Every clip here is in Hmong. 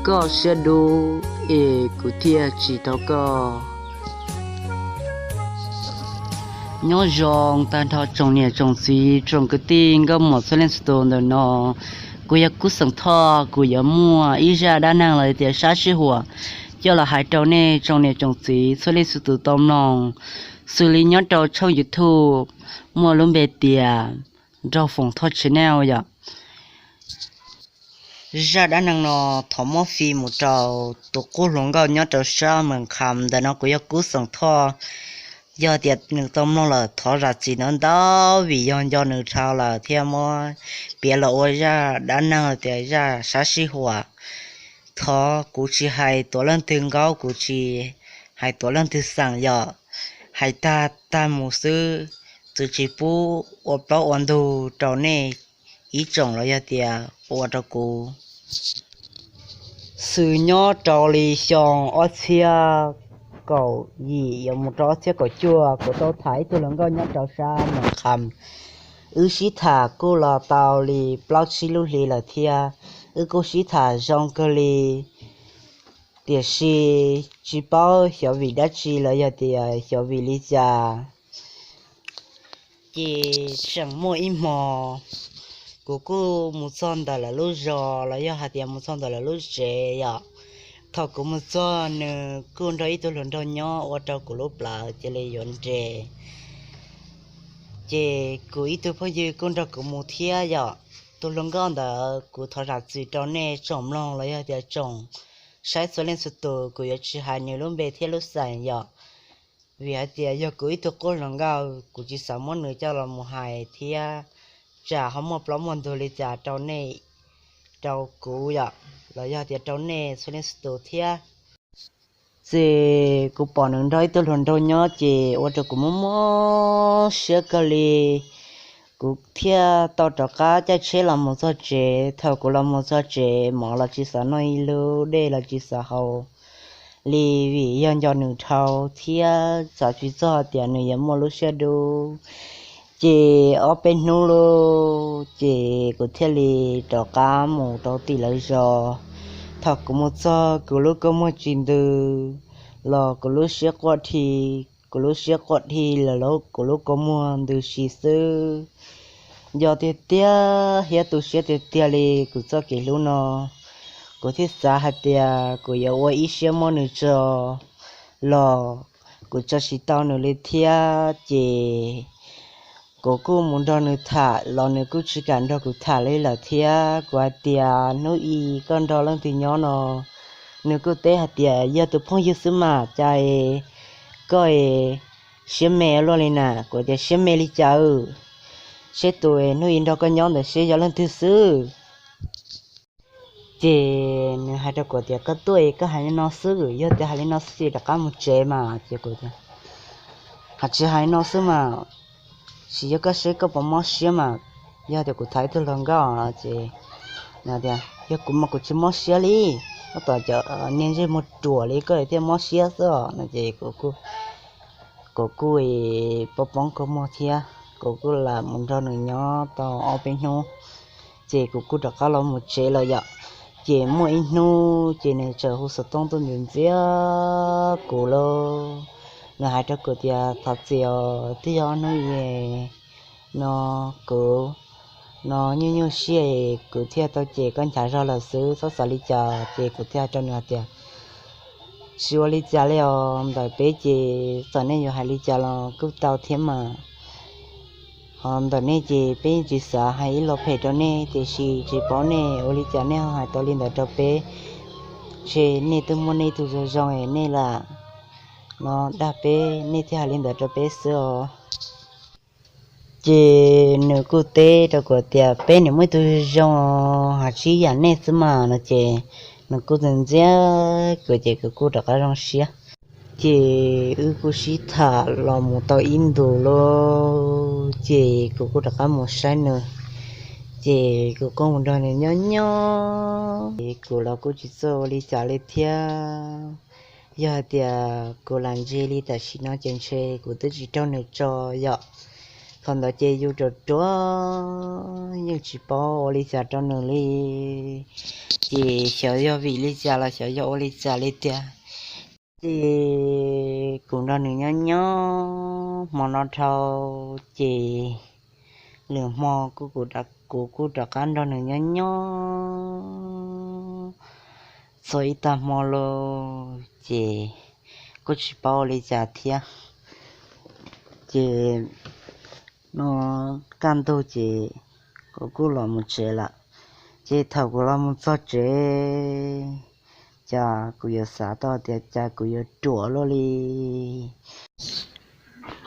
koj siab dub es kuv thiaj tsis tau koj. Nyob zoo tag nrho tsoom niam tsoom txiv tsoom kwv tij nkauj muam txhua leej txhua tus ntawm no. Kuv yog Kub xeem Thoj, kuv yuav muaj ib zaj dab neeg los tias sab sij huam coj los hais rau nej tsoom niam tsoom txiv txhua leej txhua tus tau mloog, xws li nyob rau tshooj YouTube muaj lub npe tias Nraug Foom Thoj Channel yom. Zaj dab neeg no thov muab fij mus rau tus qub hluas nkauj nyob rau sab Mees Kham ntawm no. Kuv yog Kub xeem Thoj, yog tias nws tau mloog lawm thov zam txim ntau ntau vim yog nco nws dhau lawm thiab muab piav los ua zaj dab neeg los tias zaj sab sij huam. Thov kuv tsis hais tuav leej twg nkaub, kuv tsis hais tuav leej twg xeem yom. Hais tag tag mus xwb, txwv tsis pub ua plaub ua ntug rau nej ib tsoom los yog tias ua rau kuv. Xws nyob rau li xyoo ob txhiab kaum yim yuav mus rau ob txhiab kaum cuaj, kuv tau tham ib tug hluas nkauj nyob rau sab Mees Kham. Wb sib tham kuj los tau li plaub tsib lub hli lawm thiab, wb kuj sib tham zoo kawg li, tiam sis tsis paub xyov vim dab tsi los yog tias xyov vim li cas, ces tseem muaj ib hmo kuv kuj mus txog ntawm lawv lub zos los yog hais tias mus txog ntawm lawv lub tsev yom. Thaum kuv mus txog nws kuj nrog ib tug hluas nraug nyob ua rau kuv lub plawv cia li yuav nres. Ces kuv ib tug phooj ywg kuj nrog kuv mus thiab yom. Tus hluas nkauj ntawd kuv thov zam txim rau nej tsoom mloog los yog tias tsoom saib txhua leej txhua tus, kuv yuav tsis hais nws lub npe thiab lub xeem yom. Vim hais tias yog kuv ib tug qub hluas nkauj, kuv tsis xav muab nws coj los mus hais thiab tsam ho muaj plaub muaj ntug li cas rau nej, rau kuv yom, los yog tias rau nej txhua leej txhua tus thiab. Ces kuv pom nws nrog ib tug hluas nraug nyob ces ua rau kuv mob mob siab kawg li. Kuv thiaj tau rov qab caij tsheb los mus txog tsev. Thaum kuv los mus txog tsev, mov los tsis xav noj, ib lub dej los tsis xav haus li, vim yog nco nws dhau thiab xav tsis txog tias nws yuav muaj lub siab dub. Ces ob peb hnub lauj, ces kuv thiaj li rov qab mus rau tim lawv zos. Thaum kuv mus txog, kuv lub kua muag tsis ntws los kuv lub siab quaj dhi, kuv lub siab quaj dhi los kuv lub kua muag ntws si xwb. Nco tiag tiag thiab tu siab tiag tiag li kuv txoj kev hlub no. Kuv thiaj xav hais tias kuv yuav ua ib siab muab nws tso los kuv tso tsis tau nws li thiab. Ces kuv kuj mus nrog nws tham los nws kuj tsis kam nrog kuv tham li lawm thiab. Kuv hais tias, hnub i koj nrog leej twg nyob no? Nws kuj teb hais tias, yog tus phooj ywg xwb mas, cas koj siab me luaj li na? Kuv tias, siab me li cas, seb tus hnub i nrog koj nyob ntawd seb yog leej twg xwb. Ces nws hais rau kuv tias, koj tuaj es koj hais li no xwb, yog tias hais li no xwb ces rov qab mus tsev mas. Ces kuv tias, hais tsis hais li no xwb mas, tsis yog koj seb koj puas mob siab mas. Yog tias kuv tham ib tug hluas nkauj no ces, tias yog kuv mas kuv tsis mob siab li, tab tom cov niag ntsej muag ruam li koj thiaj mob siab xwb os no. Ces kuv kuj poob poob kua muag thiab, kuv kuj lam mus nrog nws nyob tau ob peb hnub, ces kuv kuj rov qab los mus tsev lawm yom. Ces muaj ib hnub ces nws txawm hu xov tooj tuaj ntxias ntxias kuv lauj. Nws hais rau kuv tias, thov txim os, twb yog ob hnub i no kuv no nyuaj nyuaj siab, kuv thiaj tau cem koj nchav zog lawm xwb, txhob xav li cas. Ces kuv thiaj hais rau nws hais tias, tsis ua li cas li os, ntawm peb ces txawm nej yuav hais li cas los kuj tau thiab mas. Ho ntawm nej ces peb tsis xav hais ib lo phem rau nej, tiam sis tsis paub nej ua li cas nej ho hais tau li ntawd rau peb. Ntshe nej twb muaj nej ib tug zoo zoo es nej lam no dag peb, nej thiaj hais li ntawd rau peb xwb os. Ces nws kuj teb rau kuv tias, peb niam muaj ib tug zoo os, ho tsis yam nej xwb mas no. Ces nws kuj ntxias ntxias kuv ces kuv kuj rov qab zoo siab. Ces wb kuj sib tham los mus tau ib ntus lauj, ces kuv kuj rov qab mus saib nws. Ces kuv kuj mus nrog nws nyob nyob, ces kuv los kuj tsis txawj ua li cas li thiab. Yog hais tias kuv lam ntse li tam sim no ces ntshe kuv twb tsis raug nws tso yom. Thaum ntawd ces yus ruam ruam yeej tsis paub ua li cas rau nws li, ces xyov yog vim li cas los xyov yog ua li cas li tiag. Ces kuv nrog nws nyob nyob hmo no dhau, ces lwm hmo kuv kuv kuv kuj rov qab nrog nws nyob nyob txog ib tag hmo lauj, ces kuj tsis paub ua li cas thiab. Ces no kaj ntug ces kuv kuj los mus tsev lawm. Ces thaum kuv los mus txog tsev, cas kuv yuav xav tau tias cas kuv yuav ruam luaj li,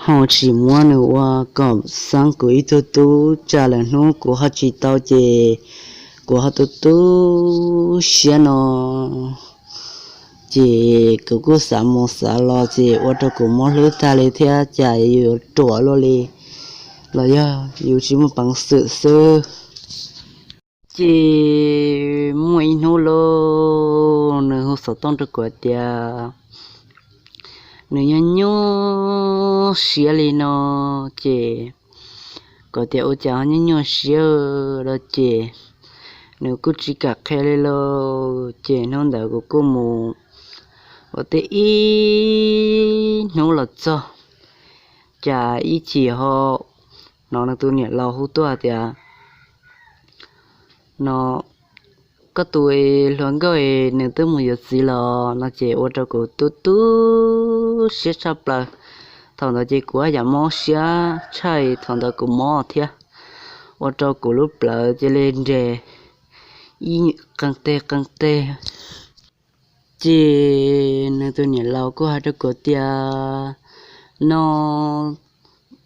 ho tsis muab nws ua kom xeeb kuv ib tug tub, tsam lawm hnub kuv ho tsis tau ces kuv ho tu tu siab no. Ces kuv kuj xav mus xav los ces ua rau kuv mob hlwb tag li thiab, cas yuav ruam luaj li, los yog yus tsis muaj peev xwm xwb. Ces muaj ib hnub lauj, nws hu xov tooj rau kuv tias nws nyuaj nyuaj siab li no. Ces kuv tias ua cas ho nyuaj nyuaj siab no ces nws kuj tsis kam qhia li lauj. Ces hnub ntawd kuv kuj mus ua teb ib hnub los txog, cas ib chim ho hnov nws tus niam laus hu tuaj tias no, koj tus hluas nkauj nws twb mus yuav txiv los no, ces ua rau kuv tu tu siab tshaj plaws. Thaum ntawd ces kuv yam mob siab tshaj thaum ntawd kuv mob thiab, ua rau kuv lub plawv cia li nres ib qee teg qee teg. Ces nws tus niam laus kuj hais rau kuv tias no,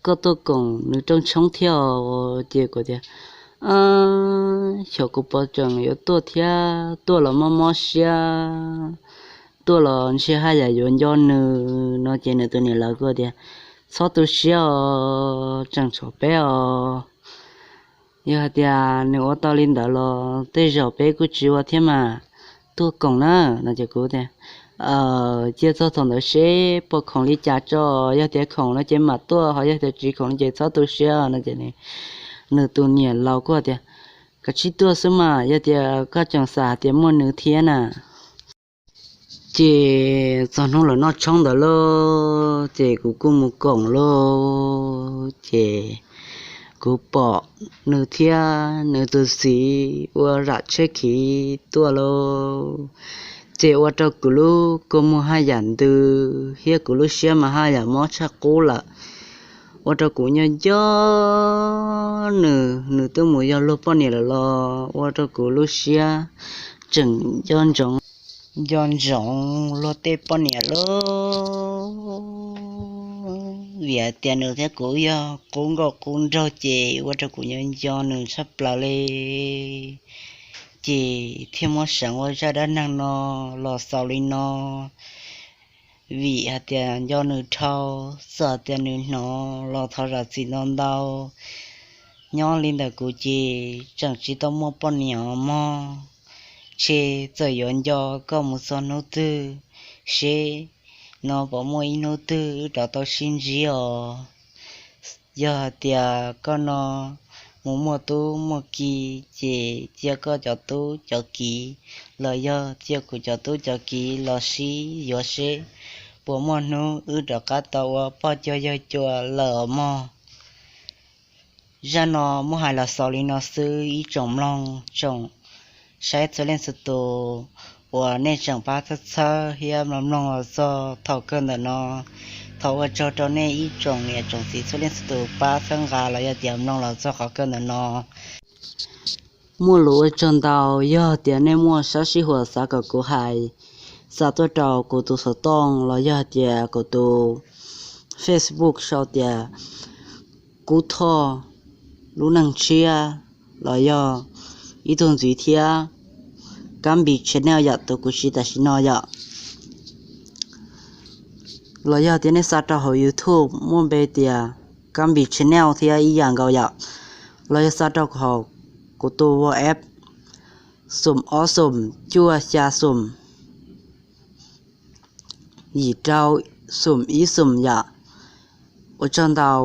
koj tuaj koom nws rooj tshoob thiab os. Ces kuv tias xyov kuv puas tseem yuav tuaj thiab, tuaj los mob mob siab, tuaj los ntshe haj yam yuav nco nws no. Ces nws tus niam laus kuj tias txhob tu siab os, tseem tshuav peb os. Yog hais tias nws ua tau li ntawd los tej zaum peb kuj tsis ua thiab mas, tuaj koom na no. Ces kuv tias cia txog thaum ntawd seb puas khoom li cas tso, yog tias khoom no ces mam tuaj, ho yog tias tsis khoom no ces txhob tu siab no. Ces nws tus niam laus kuj tias kav tsij tuaj xwb mas, yog tias koj tseem xav hais tias muaj nws thiab na. Ces txog hnub lawv noj tshoob ntawd lauj, ces kuv kuj mus koom lauj. Ces kuv pom nws thiab nws tus txiv ua zam tsheb khiv tuaj lauj. Ces ua rau kuv lub kua muag haj yam ntws thiab kuv lub siab mas haj yam mob tshaj qub lawm. Ua rau kuv nco nco nws, nws twb mus yog luag poj niam lawm los ua rau kuv lub siab tseem nco ntsoov, nco ntsoov luag tej poj niam lauj. Vim hais tias nws thiab kuv yog qub nkauj qub nraug ces ua rau kuv nco nco nws tshaj plaws li. Ces thiaj muab seev ua zaj dab neeg no los xaus li no. Vim hais tias nco nws dhau, txawm tias nws hnov los thov zam txim ntau ntau. Nyob li ntawm kuv ces tseem tsis tau muaj poj niam mog. Ces txawm yuav nco koj mus txog hnub twg seb no puas muaj ib hnub twg wb rov tau sib ntsib os. Yog hais tias koj no mus muaj tub muaj ki, ces cia koj cov tub cov kiv los yog cia kuv cov tub cov kiv los sib yuav seb puas muaj hnub wb rov qab tau ua poj cuag yawg cua lawm os mog. Zaj no muab hais los xaus li no xwb ib tsoom mloog tsoom saib txhua leej txhua tus uas nej tseem pab txhawb txhawb thiab mloog mloog los txog thaum kawg ntawm no. Thov ua tsaug rau nej ib tsoom niam tsoom txiv txhua leej txhua tus pab txhawb nqa los yog tias mloog los txog qhov kawg ntawm no. Muaj lus ua tsaug ntau, yog tias nej muaj sab sib huam xav kom kuv hais, xa tuaj rau kuv tus xov tooj los yog tias kuv tus Facebook sau tias Kub Thoj lub neej tshiab los yog ib tug ntxiv thiab, Kab Npis Channel yom, tus kuv siv tam sim no yom. Los yog tias nej xa rau hauv YouTube muaj npe tias Kab Npis Channel thiab ib yam nkaus yom. Los yog xa rau hauv kuv tus WhatsApp xoom ob xoom cuaj xya xoom yim rau xoom ib xoom yom. Ua tsaug ntau.